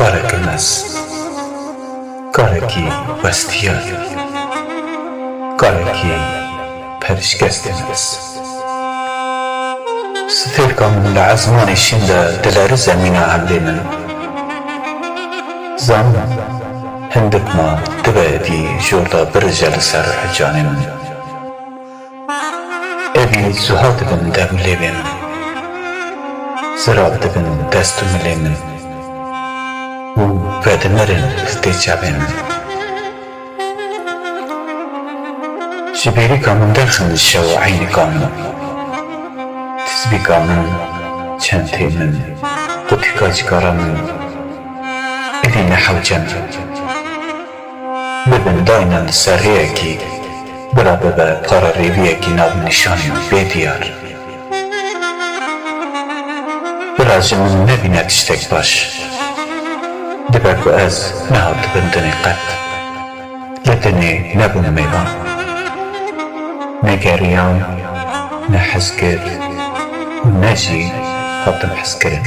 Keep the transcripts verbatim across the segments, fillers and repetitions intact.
Karekî mez, karekî westiyar, karekî perişkestî mez. Stêrka min li ezmanê şîn de dilerize mîna emrê min. Zanim hindik ma dibe êdî jorda birije li ser canê min. Êdî zuha dibin dev û lêvê min. Zirav dibin dest û milê min. Û vedimirin di tê çavê min. Ji bêrîka min derxin şev û eynika min. Tizbîka min, çentê min, qutîka cigara min. Êdî ne hewce min. Bibin daynan li ser rêyekî, bila bibe para rêviyekî navnîşanî û bê diyar. Bila ji min nebîne tiştek baş. Dibe ku ez nehatibim dinê qet. Li dinê nebûm mêvan. Ne geriyam, ne hez kir û ne jî hatim hezkirin.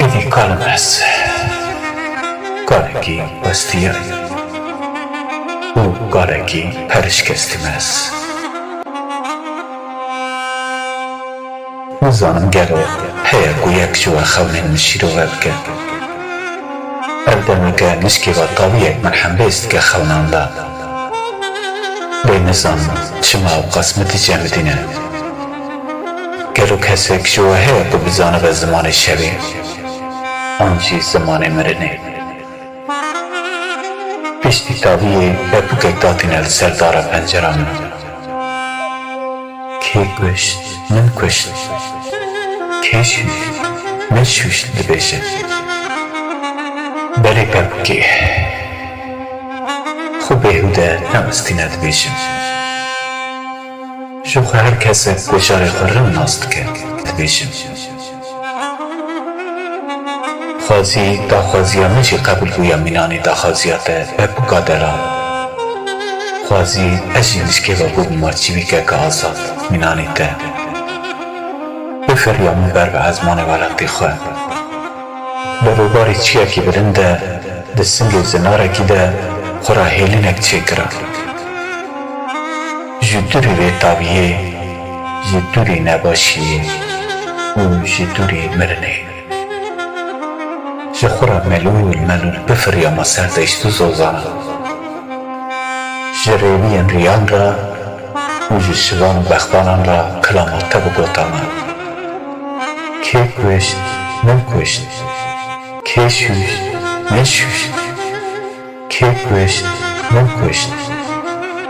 Êdî kalim ez, karekî westiyayî û karekî perişkestî me ez. Nizanim gelo heye ku yek ji we xewnên min şîrove bike. Ev demeke nişkê ve taviyek min hembêz dike xewnan de. Lê nizanim çima ewqas min dicemidîne. Gelo kesek ji we heye ku bizanibe zimanê şevê an jî zimanê mirinê? Piştî taviyê pepûkek datîne li ser dara pencera min. Kê kuşt, min kuşt. Kê şûşt, min şûşt dibêje. Belê pepûkê. Xwe bêhûde newestîne dibêjim. Ji xwe her kesek ku carê xwe rind nas dike, dibêjim. Xwezî daxwaziya min jî qebûl bûye mînanî daxwaziya te, pepûka delal. Xwezî ez jî nişkê ve bûbima çivîkeke azad mînanî te. Bifiriya min ber bi ezmanê welatê xwe. Li rûbarî çiyekî bilind de, di singê zinarekî de xwe re hêlînek çêkira. Ji dûrî rê taviyê, ji dûrî nebaşiyê û ji dûrî mirinê. Ji xwe re melûl melûl bifiriyama ser deşt û zozana. Ji rêwiyên riyan re û ji şivan û bexbanan re kilama te bigotana. Kê kuşt, min kuşt. Kê şûşt, min şûşt. Kê kuşt, min kuşt.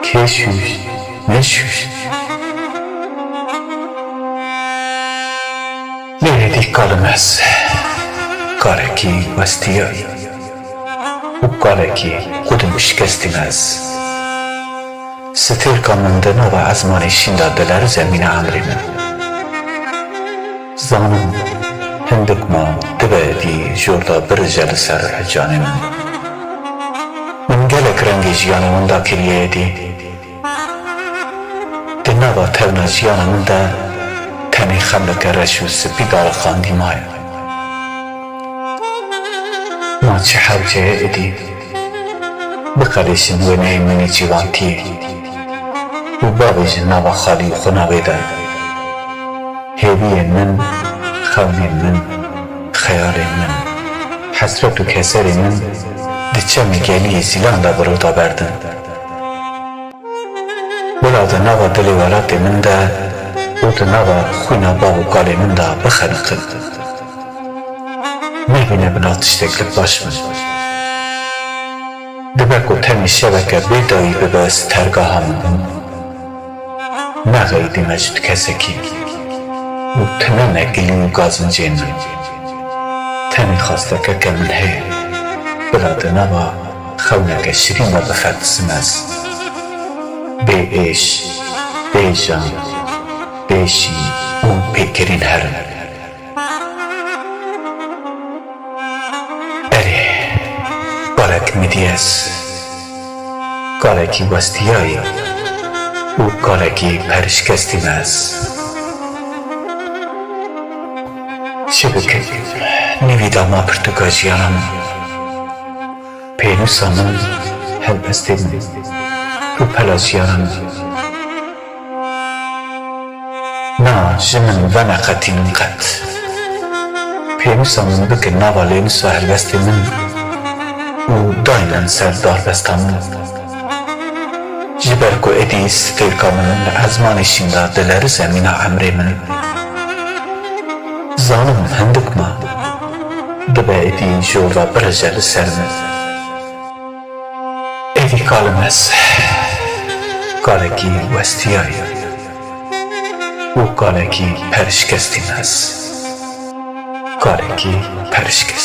Kê şûşt, min şûşt. Lê êdî kalim ez, karekî westiyayî û karekî xwedin şikestî me ez. Stêrka min di nava ezmanê şîn de dilerize mîna emrê min. Zanim hindik ma dibe êdî jorda birije li ser canê min. Min gelek rengê jiyanê winda kiriye êdî. Di nava tevna jiyana min de tenê xemleke reş û spî dariqandî maye. Ma çi hewce ye êdî biqelêşin wêneyê min ê cîwantiyê û bavêjin nava xalî û xwina wê de. Hêviyên min, xewnên min, xeyalên min, hesret û keserên min di çemê geliyê zîlan de bi rû de berdin. Bila di nava dilê welatê min de û di nava xwîna bav û kalê min de bixeniqin. Nebîne bila tiştek li paş min. Dibe ku tenê şeveke bê dawî bibe stergaha min. Nexeyidîme ji tu kesekî û tune ne gilî û gazincên min. Tenê xwestekeke min heye, bila di nava xewneke şirîn de bifetisim ez. Bê êş, bê jan, bê şîn û bê kirîn herim. Erê, kalek midiyez, kalekî westiyayî û kalekî perişkestî me ez. Çi bikim? Nê Vîda ma pirtûka jiyana min. Pênûsa min, helbestê min û pela jiyana min. Na, ji min veneqetînin qet. Pênûsa min bikin nava lênûsa helbestê min û daynin ser darbesta min. Ji ber ku êdî stêrka min li ezmanê şîn de dilerize mîna emrê min. Zanim hindik ma, dibe êdî jor ve birije li ser min. Êdî kalim ez, kalekî westiyayî û kalekî perişkestî me ez. Kalekî perişkestî.